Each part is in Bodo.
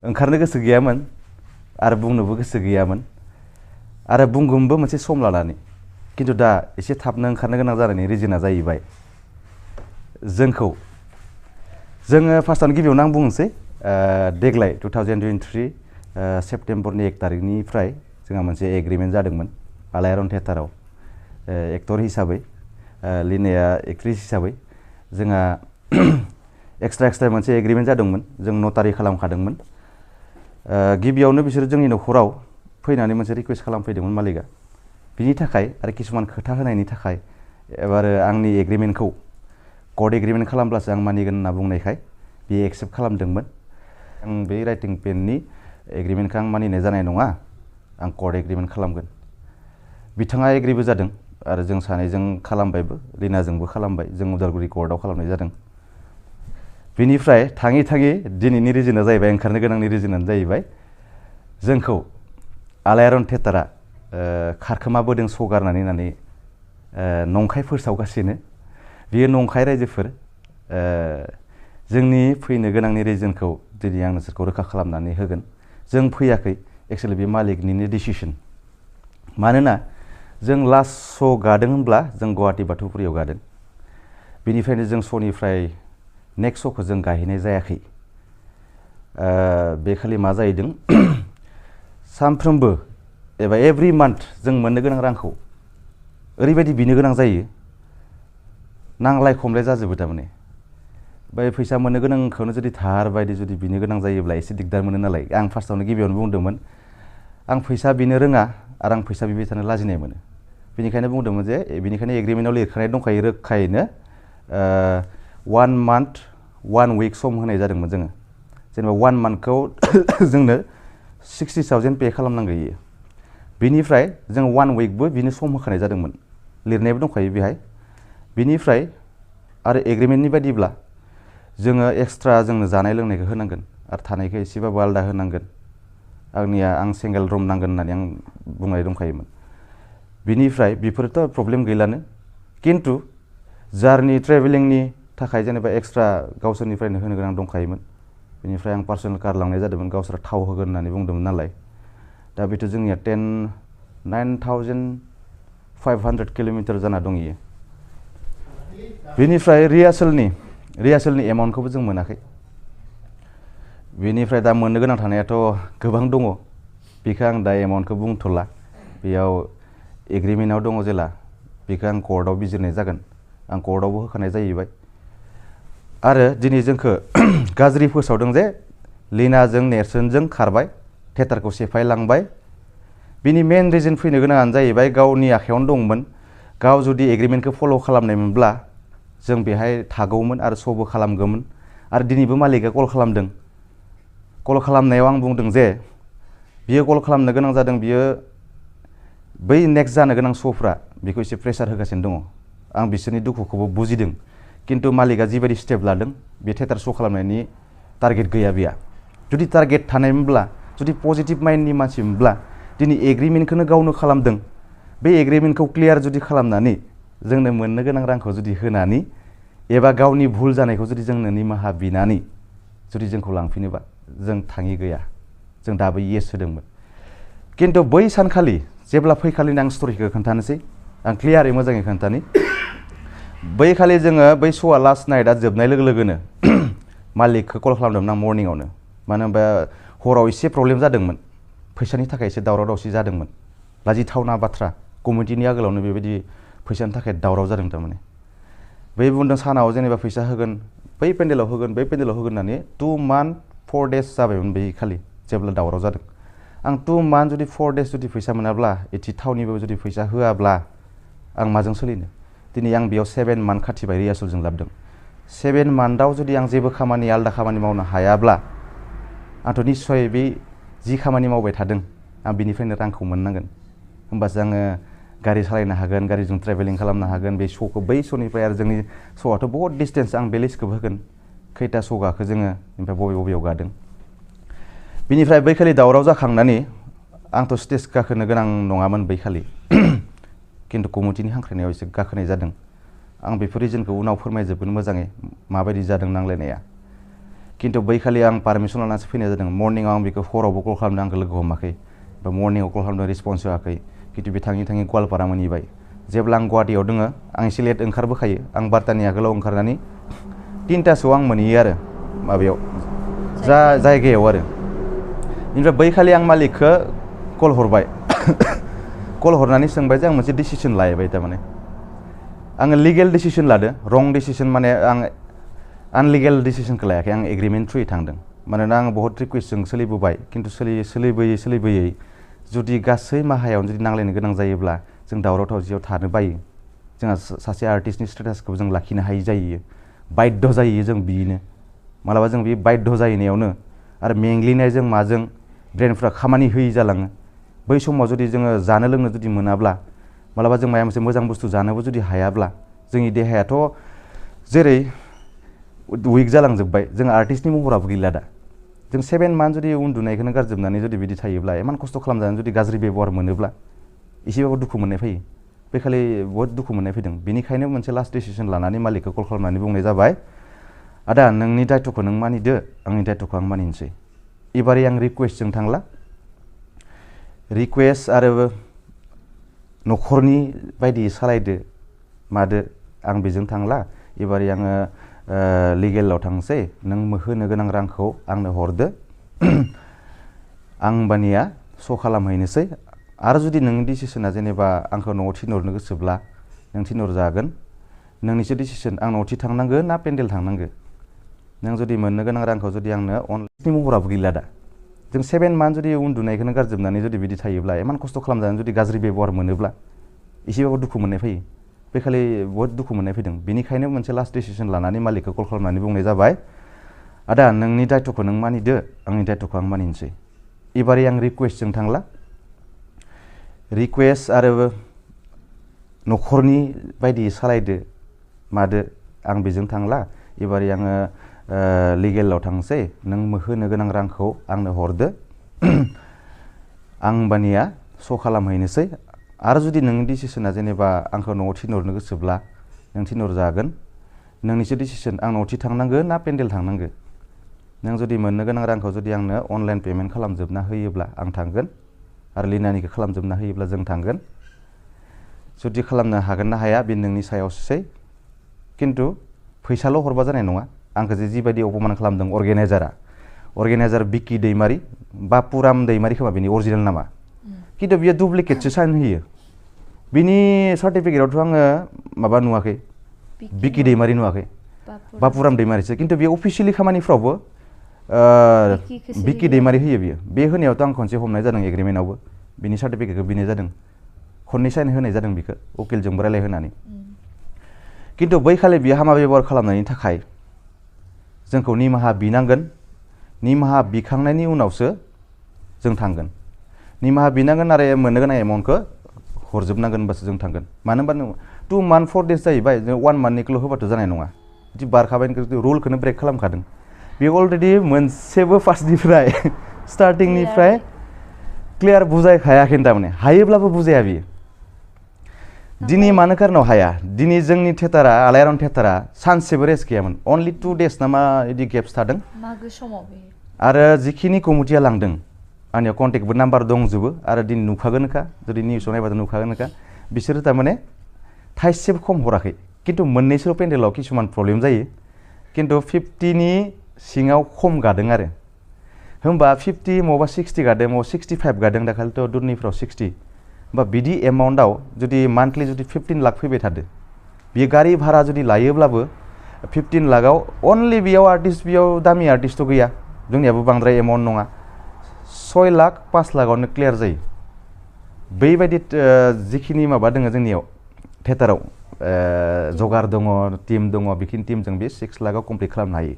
ओंखारनो गोसो गैयामोन आरो बुंनोबो गोसो गैयामोन आरो बुंगोनबो मोनसे सम लानानै किन्तु दा एसे थाबनो ओंखारनो गोनां जानायनि रिजोना जाहैबाय जोङो फार्स्टआवनो गिबियावनो आं बुंनोसै देग्लाय 2023 सेप्तेम्बरनि 1 तारिखनिफ्राय जोंहा मोनसे एग्रिमेन्ट जादोंमोन आलायारन थियेटाराव एक्टर हिसाबै लिनाया एक्ट्रिस हिसाबै जोंहा एक्सट्रा मोनसे एग्रिमेन्ट जादोंमोन जों नटारि खालामखादोंमोन गिबियावनो बिसोर जोंनि न'खराव फैनानै मोनसे रिकुवेस्ट खालामफैदोंमोन मालिकआ बिनि थाखाय आरो किसुमान खोथा होनायनि थाखाय एबार आंनि एग्रिमेन्टखौ कर्ट एग्रिमेन्ट खालामब्लासो आं मानिगोन होनना बुंनायखाय बे एक्सेप्ट खालामदोंमोन आं बे राइटिं पेननि एग्रिमेन्टखौ आं मानिनाय जानाय नङा आं कर्ट एग्रिमेन्ट खालामगोन बिथाङा एग्रिबो जादों आरो जों सानैजों खालामबायबो लिनाजोंबो खालामबाय जों उदालगुरि कर्टआव खालामनाय जादों बिनिफ्राय थाङै दिनैनि रिजोना जाहैबाय ओंखारनो गोनांनि रिजोनानो जाहैबाय जोंखौ आलायारन थियेटारा खारखोमाबोदों सगारनानै होननानै नंखाय फोसावगासिनो बियो नंखाय रायजोफोर जोंनि फैनो गोनांनि रिजोनखौ दिनै आं नोंसोरखौ रोखा खालामनानै होगोन जों फैयाखै एक्चुअलि बे मालिकनिनो डिसिसन मानोना जों लास्ट श' गादों होनब्ला जों गुवाहाटी बाथौफुरियाव गादों बेनिफ्रायनो जों श'निफ्राय नेक्स्ट श'खौ जों गाहैनाय जायाखै बे खालि मा जाहैदों सानफ्रोमबो एबा एभ्रि मान्थ जों मोननो गोनां रांखौ ओरैबायदि बिनो गोनां जायो नांलाय खमलाय जाजोबो थारमाने बै फैसा मोननो गोनांखौनो जुदि धार बायदि जुदि बिनो गोनां जायोब्ला एसे दिगदार मोनो नालाय आं फार्स्टआवनो गिबियावनो बुंदोंमोन आं फैसा बिनो रोङा आरो आं फैसा बिबाय थानो लाजिनाय मोनो बेनिखायनो बुंदोंमोन जे बेनिखायनो एग्रिमेन्टआव लिरखानाय दंखायो रोखायैनो 1 month 1 week सम होनाय जादोंमोन जोङो जेनेबा 1 monthखौ जोंनो 60,000 पे खालामनांगौ इयो बिनिफ्राय जों 1 weekबो बिनो सम होखानाय जादोंमोन लिरनायबो दंखायो बेहाय बिनिफ्राय आरो एग्रिमेन्टनि बायदिब्ला जोङो एक्सट्रा जोंनो जानाय लोंनायखौ होनांगोन आरो थानायखौ एसेबाबो आलादा होनांगोन आं सिंगेल रुम नांगोन होननानै आं बुंनाय दंखायोमोन बिनिफ्राय बेफोरथ' प्रब्लेम गैलानो किन्तु जार्नि ट्रेभेलिंनि थाखाय जेनेबा एक्सट्रा गावसोरनिफ्रायनो होनो गोनां दंखायोमोन बेनिफ्राय आं पार्सनेल कार लांनाय जादोंमोन गावसोरा थाव होगोन होननानै बुंदोंमोन नालाय दा बेथ' जोंनिया 9,500 किल'मिटार जाना दं इयो बेनिफ्राय रिहार्सेलनि एमाउन्टखौबो जों मोनाखै बेनिफ्राय दा मोननो गोनां थानायाथ' गोबां दङ बेखौ आं दा एमाउन्टखौ बुंथ'ला बेयाव एग्रिमेन्टआव दङ जेला बेखौ आं कर्टआव बिजिरनाय जागोन आं कर्टआवबो होखानाय जाहैबाय आरो दिनै जोंखौ गाज्रि फोसावदों जे लिनाजों नेर्सोनजों खारबाय थियेटारखौ सेफायलांबाय बिनि मेन रिजन फैनो गोनाङानो जाहैबाय गावनि आखायावनो दंमोन गाव जुदि एग्रिमेन्टखौ फल' खालामनायमोनब्ला जों बेहाय थागौमोन आरो श'बो खालामगौमोन आरो दिनैबो मालिकआ कल खालामदों कल खालामनायाव आं बुंदों जे बियो कल खालामनो गोनां जादों बियो बै नेक्स्ट जानो गोनां श'फ्रा बेखौ एसे प्रेसार होगासिनो दङ आं बिसोरनि दुखुखौबो बुजिदों किन्तु मालिकआ जिबायदि स्टेप लादों बे थियेटार श' खालामनायनि टारगेट गैया बेहा जुदि टारगेट थानायमोनब्ला जुदि पजिटिभ माइन्डनि मानसिमोनब्ला दिनै एग्रिमेन्टखौनो गावनो खालामदों बे एग्रिमेन्टखौ क्लियार जुदि खालामनानै जोंनो मोननो गोनां रांखौ जुदि होनानै एबा गावनि भुल जानायखौ जुदि जोंनो निमाहा बिनानै जुदि जोंखौ लांफिनोबा जों थाङि गैया जों दाबो येस होदोंमोन किन्तु बै सानखालि जेब्ला फैखालिनो आं स्ट'रिखौ खोन्थानोसै आं क्लियारै मोजाङै खोन्थानि बै खालि जोङो बै श'आ लास्ट नाइटआ जोबनाय लोगो लोगोनो मालिकखौ कल खालामदोंमोन आं मर्निंआवनो मानो होनबा हराव एसे प्रब्लेम जादोंमोन फैसानि थाखाय एसे दावराव दावसि जादोंमोन लाजिथावना बाथ्रा कमिटिनि आगोलावनो बेबायदि फैसानि थाखाय दावराव जादों थारमाने बै बुंदों सानाव जेनेबा फैसा होगोन बै पेन्डेलाव होगोन होननानै 2 month 4 days जाबायमोन बै खालि जेब्ला दावराव जादों आं 2 month जुदि 4 days जुदि फैसा मोनाब्ला एथि थावनिबो जुदि फैसा होआब्ला आं माजों सोलिनो दिनै आं बेयाव 7 month खाथिबाय रिहार्सेलजों लाबोदों 7 monthआव जुदि आं जेबो आलादा खामानि मावनो हायाब्ला आंथ' निस्सय बे जि खामानि मावबाय थादों आं बिनिफ्रायनो रांखौ मोननांगोन होमबासो आङो गारि सालायनो हागोन गारिजों ट्रेभेलिं खालामनो हागोन बे श'खौ बै श'निफ्राय आरो जोंनि श'आथ' बहुत डिसटेन्स आं बे लिस्टखौबो होगोन खैथा श' गाखो जोङो ओमफ्राय बबेयाव गादों बिनिफ्राय बै खालि दावराव जाखांनानै आंथ' स्टेज गाखोनो गोनां नङामोन बै खालि किन्तु कमिटिनि हांख्रायनायाव एसे गाखोनाय जादों आं बेफोर रिजनखौ उनाव फोरमायजोबगोन मोजाङै माबायदि जादों नांलायनाया खिन्थु बैखालि आं पारमिसन लानानैसो फैनाय जादों मर्निंआव आं बेखौ हरावबो कल खालामदों आंखौ लोगो हमाखै बा मर्निंआव कल खालामदों रिसपन्स होआखै खिन्थु बे थाङै थाङै गवालपारा मोनहैबाय जेब्ला आं गुवाहाटियाव दोङो आं एसे लेट ओंखारबोखायो आं 12टानि आगोलाव ओंखारनानै 3टासोआव आं मोनहैयो आरो माबायाव जायगायाव आरो बेनिफ्राय बैखालि आं मालिकखौ कल हरबाय कल हरनानै सोंबाय जे आं मोनसे डिसिसन लायबाय थारमाने आङो लिगेल डिसिसन लादो रं डिसिसन माने आं आनलिगेल डिसिसनखौ लायाखै आं एग्रिमेन्ट थ्रुयै थांदों मानोना आं बहुत रिकुवेस्टजों सोलिबोबाय खिन्थु सोलिबोयै जुदि गासै माहायावनो जुदि नांलायनो गोनां जायोब्ला जों दावराव दावसियाव थानो बायो जोंहा सासे आर्टिस्टनि स्टेटासखौ जों लाखिनो हायि जायो बाध्य जायो जों बिनो मालाबा जों बे बाध्य जाहैनायावनो आरो मेंग्लिनायजों माजों ब्रेनफ्रा खामानि होयि जालाङो बै समाव जुदि जोङो जानो लोंनो जुदि मोनाब्ला मालाबा जों माबा मोनसे मोजां बुस्थु जानोबो जुदि हायाब्ला जोंनि देहायाथ' जेरै उइक जालांजोब्बाय जों आर्टिस्टनि महराबो गैला दा जों 7 मान्थ जुदि उन्दुनायखौनो गारजोबनानै जुदि बिदि थायोब्ला इमान खस्थ' खालामजानानै जुदि गाज्रि बेबहार मोनोब्ला एसेबाबो दुखु मोननाय फैयो बेखालि बहुत दुखु मोननाय फैदों बेनिखायनो मोनसे लास्ट डिसिसन लानानै मालिकखौ कल खालामनानै बुंनाय जाबाय आदा नोंनि दायथ'खौ नों मानिदो आंनि दायथ'खौ आं मानिनोसै एबारै आं रिकुवेस्टजों थांला रिकुवेस्ट आरो न'खरनि बायदि सालायदो मादो आं बेजों थांला एबारै आङो लिगेलाव थांसै नों होनो गोनां रांखौ आंनो हरदो आं होमबानिया स' खालामहैनोसै आरो जुदि नोंनि डिसिसना जेनेबा आंखौ न'आव थिनहरनो गोसोब्ला नों थिनहरजागोन नोंनिसो डिसिसन आं न'आव थांनांगो ना पेन्डेल थांनांगो नों जुदि मोननो गोनां रांखौ जुदि आंनो अनलाइननि महराबो गैला दा जों 7 मान्थ जुदि उन्दुनायखौनो गारजोबनानै जुदि बिदि थायोब्ला इमान खस्थ' खालामजानानै जुदि गाज्रि बेबहार मोनोब्ला एसेबाबो दुखु मोननाय फैयो बेखालि बहुत दुखु मोननाय फैदों बेनिखायनो मोनसे लास्ट डिसिसन लानानै मालिकखौ कल खालामनानै बुंनाय जाबाय आदा नोंनि दायथ'खौ नों मानिदो आंनि दायथ'खौ आं मानिनोसै एबारै आं रिकुवेस्टजों थांला रिकुवेस्ट आरो न'खरनि बायदि सालायदो मादो आं बेजों थांला एबारै आङो लिगेलाव थांसै नों होनो गोनां रांखौ आंनो हरदो आं होमबानिया स' खालामहैनोसै आरो जुदि नोंनि डिसिसना जेनेबा आंखौ न'आव थिनहरनो गोसोब्ला नों थिनहरजागोन नोंनिसो डिसिसन आं न'आव थांनांगो ना पेन्डेल थांनांगो नों जुदि मोननो गोनां रांखौ जुदि आंनो अनलाइन पेमेन्ट खालामजोबना होयोब्ला आं थांगोन आरो लिनानिखौ खालामजोबना होयोब्ला जों थांगोन जुदि खालामनो हागोन ना हाया बे नोंनि सायावसै खिन्थु फैसाल' हरबा जानाय नङा आंखौ जिबायदि अपमान खालामदों अर्गेनाइजार बिकि दैमारि बापुराम दैमारि खोमा बेनि अरिजिनेल नामा खिन्थु बियो डुप्लिकेटसो साइन होयो बिनि सार्टिफिकेटआवथ' आङो माबा नुवाखै बिकि दैमारि नुवाखै बापुराम दैमारिसो खिन्थु बेयो अफिसियेलि खामानिफ्रावबो बिकि दैमारि होयो बियो बे होनायावथ' आं खनसे हमनाय जादों एग्रिमेन्टआवबो बिनि सार्टिफिकेटखौ बिनाय जादों खननै साइन होनाय जादों बिखौ उकिलजोंबो रायलायहोनानै खिन्थु बैखालि बियो हामा बेबहार खालामनायनि थाखाय जोंखौ निमाहा बिनांगोन निमाहा बिखांनायनि उनावसो जों थांगोन निमाहा बिनांगोन आरो मोननो गोनां एमाउन्टखौ हरजोबनांगोन होनबासो जों थांगोन मानो होनबा 2 मान्थ 4 डेज जाहैबाय जों 1 मान्थनिखौल' होबाथ' जानाय नङा बिदि बारखाबाय रुलखौनो ब्रेक खालामखादों बे अलरेडि मोनसेबो फार्स्टनिफ्राय स्टार्टिंनिफ्राय क्लियार बुजायखायाखै थारमाने हायोब्लाबो बुजाया बियो दिनै मानो कारनाव हाया दिनै जोंनि थिएटारा आलायारन थिएटारा सानसेबो रेस्ट गैयामोन अनलि 2 डेज ना मा बिदि गेप्स थादों मागो समाव आरो जिखिनि कमिटिया लांदों आंनियाव कन्टेक्टबो नाम्बार दंजोबो आरो दिनै नुखागोनखा जुदि निउसाव नायबाथ' नुखागोनखा बिसोरो थारमाने थाइसेबो खम हराखै खिन्थु मोननैसो पेन्डेलाव किसुमान प्रब्लेम जायो खिन्थु 50नि सिङाव खम गादों आरो होमबा 50 मबा 60 गादों मबा 65 गादों दाखालिथ' दुरनिफ्राव 60 होमबा बिदि एमाउन्टआव जुदि मान्थलि जुदि 15 लाख फैबाय थादो बियो गारि भारा जुदि लायोब्लाबो 15 लाखआव अनलि बेयाव आर्टिस्ट बेयाव दामि आर्टिस्टथ' गैया जोंनियाबो बांद्राय एमाउन्ट नङा 6 लाख 5 लाखआवनो क्लियार जायो बैबायदि जिखिनि माबा दङ जोंनियाव थिएटाराव जगार दङ टीम दङ बेखिनि टीमजों बे 6 लाखआव कमप्लिट खालामनो हायो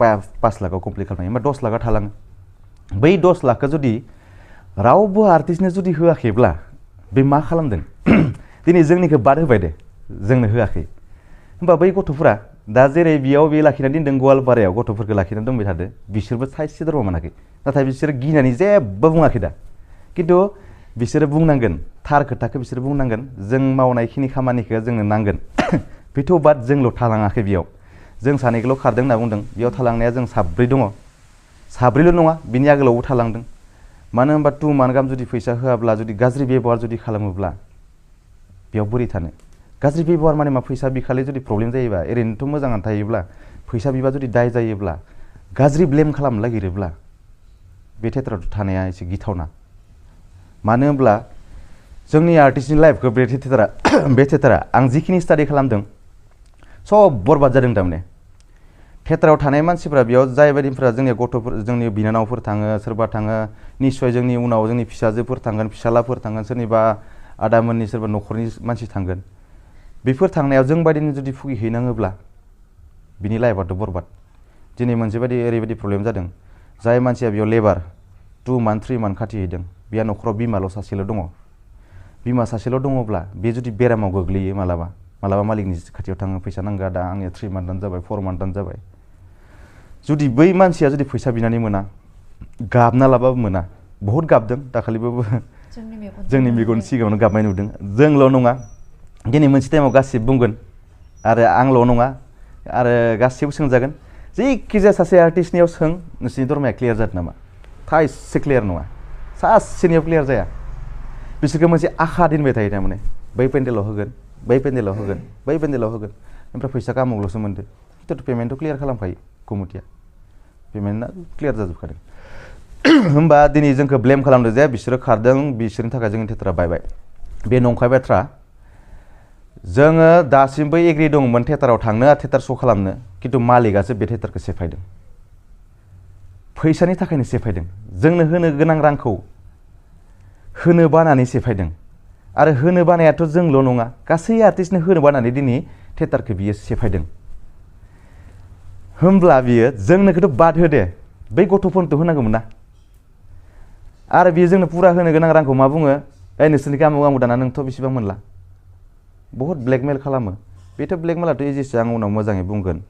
5 लाखआव कमप्लिट खालामनो हायो होमबा 10 लाखआ थालाङो बै 10 लाखखौ जुदि रावबो आर्टिस्टनो जुदि होआखैब्ला बे मा खालामदों दिनै जोंनिखौ बाद होबाय दे जोंनो होआखै होमबा बै गथ'फोरा दा जेरै बेयाव बे लाखिनानै दोनदों गवालपारायाव गथ'फोरखौ लाखिनानै दोनबाय थादो बिसोरबो थाइसे दरमा मोनाखै नाथाय बिसोरो गिनानै जेबो बुङाखै दा खिन्थु बिसोरो बुंनांगोन थार खोथाखौ बिसोरो बुंनांगोन जों मावनायखिनि खामानिखौ जोंनो नांगोन बेथ' बाद जोंल' थालाङाखै बेयाव जों सानैखौल' खारदों होनना बुंदों बेयाव थालांनाया जों साब्रै दङ साब्रैल' नङा बिनि आगोलावबो थालांदों मानो होनबा 2 मान्थ गाहाम जुदि फैसा होआब्ला जुदि गाज्रि बेबहार जुदि खालामोब्ला बेयाव बोरै थानो गाज्रि बेबहार माने मा फैसा बिखालि जुदि प्रब्लेम जायोबा ओरैनोथ' मोजाङानो थायोब्ला फैसा बिबा जुदि दाय जायोब्ला गाज्रि ब्लेम खालामनो नागिरोब्ला बे थियेटाराव थानाया एसे गिथावना मानो होनब्ला जोंनि आर्टिस्टनि लाइफखौ बे थियेटारा आं जिखिनि स्टाडि खालामदों सब बरबाद जादों थारमाने थियेटाराव थानाय मानसिफ्रा बेयाव जाय बायदिफ्रा जोंनि गथ'फोर जोंनि बिनानावफोर थाङो सोरबा थाङो निस्सय जोंनि उनाव जोंनि फिसाजोफोर थांगोन फिसालाफोर थांगोन सोरनिबा आदामोननि सोरबा न'खरनि मानसि थांगोन बेफोर थांनायाव जों बायदिनो जुदि फुगिहैनाङोब्ला बिनि लाइफआथ' बरबाद दिनै मोनसे बायदि ओरैबायदि प्रब्लेम जादों जाय मानसिया बेयाव लेबार 2 मान्थ 3 मान्थ खाथिहैदों बेहा न'खराव बिमाल' सासेल' दङ बिमा सासेल' दङब्ला बे जुदि बेरामाव गोग्लैयो मालाबा मालिकनि खाथियाव थाङो फैसा नांगौ दा आंनिया 3 मान्थानो जाबाय 4 मान्थानो जाबाय जुदि बै मानसिया जुदि फैसा बिनानै मोना गाबना लाबाबो मोना बहुद गाबदों दाखालिबाबो जोंनि मेगन सिगाङावनो गाबनाय नुदों जोंल' नङा दिनै मोनसे टाइमाव गासिबो बुंगोन आरो आंल' नङा आरो गासिबो सोंजागोन जायखिजाया सासे आर्टिस्टनियाव सों नोंसोरनि दरमाया क्लियार जादों नामा थाइसे क्लियार नङा सासेनियाव क्लियार जाया बिसोरखौ मोनसे आखा दोनबाय थायो थारमाने बै पेन्डेलाव होगोन बै पेन्डेलाव होगोन बै पेन्डेलाव होगोन ओमफ्राय फैसा कामावल'सो मोनदो खिन्थु पेमेन्टखौ क्लियार खालामखायो कमिटिया पेमेन्टआ क्लियार जाजोबखादों होमबा दिनै जोंखौ ब्लेम खालामदों जे बिसोरो खारदों बिसोरनि थाखाय जोंनि थियेटारा बायबाय बे नंखाय बाथ्रा जोङो दासिमबो एग्रि दंमोन थियेटाराव थांनो थियेटार श' खालामनो खिन्थु मालिकआसो बे थियेटारखौ सेफायदों फैसानि थाखायनो सेफायदों जोंनो होनो गोनां रांखौ होनो बानानै सेफायदों आरो होनो बानायाथ' जोंल' नङा गासै आर्टिस्टनो होनो बानानै दिनै थियेटारखौ बियो सेफायदों होमब्ला बियो जोंनोखौथ' बाद होदे बै गथ'फोरनोथ' होनांगौमोन ना आरो बियो जोंनो फुरा होनो गोनां रांखौ मा बुङो नोंसोरनि आमुक दाना नोंथ' बेसेबां मोनला बहुत ब्लेकमेल खालामो बेथ' ब्लेकमेलाथ' इजिसो आं उनाव मोजाङै बुंगोन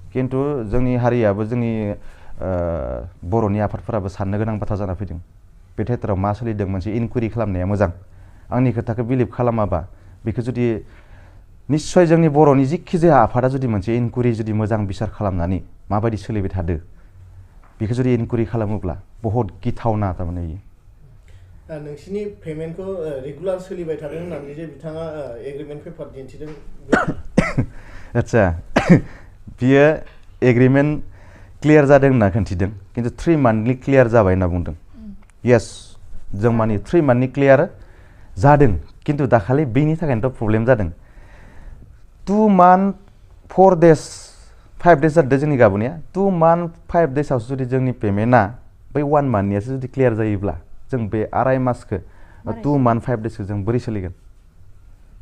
खिन्थु जोंनि हारियाबो जोंनि बर'नि आफादफोराबो साननो गोनां बाथ्रा जाना फैदों बे थियेटाराव मा सोलिदों मोनसे इनकुवेरि खालामनाया मोजां आंनि खोथाखौ बिलिभ खालामाबा बेखौ जुदि निस्सय जोंनि बर'नि जिखि जाया आफादा जुदि मोनसे इनकुवेरि जुदि मोजां बिसार खालामनानै माबायदि सोलिबाय थादो बेखौ जुदि इनकुवेरि खालामोब्ला बहुत गिथावना थारमाने इयो नोंसिनि पेमेन्टखौ रेगुलार सोलिबाय थादों होननानै जे बिथाङा एग्रिमेन्ट पेपार दिन्थिदों आदसा बियो एग्रिमेन्ट क्लियार जादों होनना खिन्थिदों खिन्थु 3 मान्थनि क्लियार जाबाय होनना बुंदों येस जों माने 3 मान्थनि क्लियार जादों खिन्थु दाखालि बेनि थाखायनोथ' प्रब्लेम जादों 2 मान्थ 4 डेज 5 डेज जादों जोंनि गाबोननिया 2 मान्थ 5 डेजआवसो जुदि जोंनि पेमेन्टआ बै 1 मान्थनियासो जुदि क्लियार जायोब्ला जों बे आराय मासखौ 2 मान्थ 5 डेजखौ जों बोरै सोलिगोन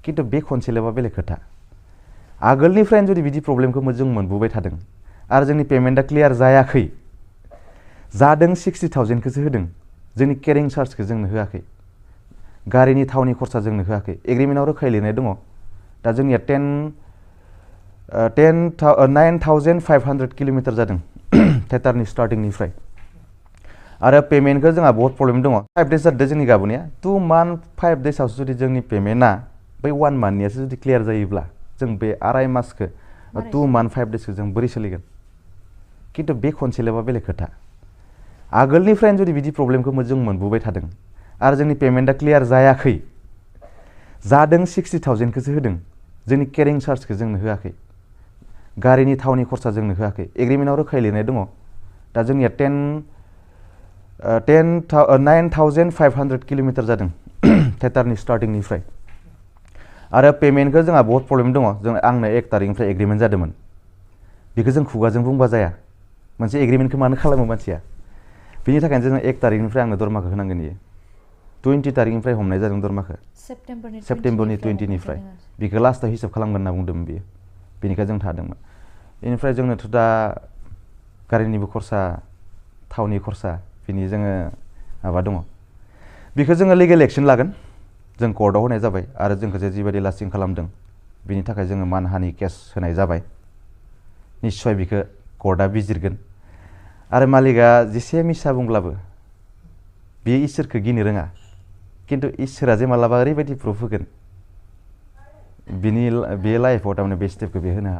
खिन्थु बे खनसेल'बा बेलेग खोथा आगोलनिफ्रायनो जुदि बिदि प्रब्लेमखौ जों मोनबोबाय थादों आरो जोंनि पेमेन्टआ क्लियार जायाखै जादों 60,000खौसो होदों जोंनि केरिं चार्जखौ जोंनो होआखै गारिनि थावनि खरसा जोंनो होआखै एग्रिमेन्टआव रोखायै लिरनाय दङ दा जोंनिया 9,500 किल'मिटार जादों थियेटारनि स्टार्टिंनिफ्राय आरो पेमेन्टखौ जोंहा बहुत प्रब्लेम दङ 5 डेज जादों जोंनि गाबोननिया 2 मान्थ 5 डेजआवसो जुदि जोंनि पेमेन्टआ बै 1 मान्थनियासो जुदि क्लियार जायोब्ला जों बे आराय मासखौ 2 मान्थ 5 डेजखौ जों बोरै सोलिगोन खिन्थु बे खनसेल'बा बेलेग खोथा आगोलनिफ्रायनो जुदि बिदि प्रब्लेमखौ जों मोनबोबाय थादों आरो जोंनि पेमेन्टआ क्लियार जायाखै जादों 60,000खौसो होदों जोंनि केरिं चार्जखौ जोंनो होआखै गारिनि थावनि खरसा जोंनो होआखै एग्रिमेन्टआव रोखायै लिरनाय दङ दा जोंनिया 9,500 किल'मिटार जादों थियेटारनि स्टार्टिंनिफ्राय आरो पेमेन्टखौ जोंहा बहुत प्रब्लेम दङ जों आंनो 1 तारिखनिफ्राय एग्रिमेन्ट जादोंमोन बेखौ जों खुगाजों बुंबा जाया मोनसे एग्रिमेन्टखौ मानो खालामो मानसिया बिनि थाखायनो जों 1 तारिखनिफ्राय आंनो दरमाखौ होनांगोन इयो 20 तारिखनिफ्राय हमनाय जादों दरमाखौ सेप्तेम्बरनि 20निफ्राय बेखौ लास्टआव हिसाब खालामगोन होनना बुंदोंमोन बियो बेनिखाय जों थादोंमोन बेनिफ्राय जोंनोथ' दा गारिनिबो खरसा थावनि खरसा बिनि जोङो माबा दङ बेखौ जोङो लिगेल एक्सन लागोन जों कर्टआव होनाय जाबाय आरो जोंखौ जे जिबायदि लास्टिं खालामदों बिनि थाखाय जोङो मानहानि केस होनाय जाबाय निस्सय बेखौ कर्टआ बिजिरगोन आरो मालिकआ जेसे मिसा बुंब्लाबो बियो इसोरखौ गिनो रोङा खिन्थु इसोरा जे मालाबा ओरैबायदि प्रुफ होगोन बिनि बे लाइफआव थारमाने बे स्टेपखौ बे होनो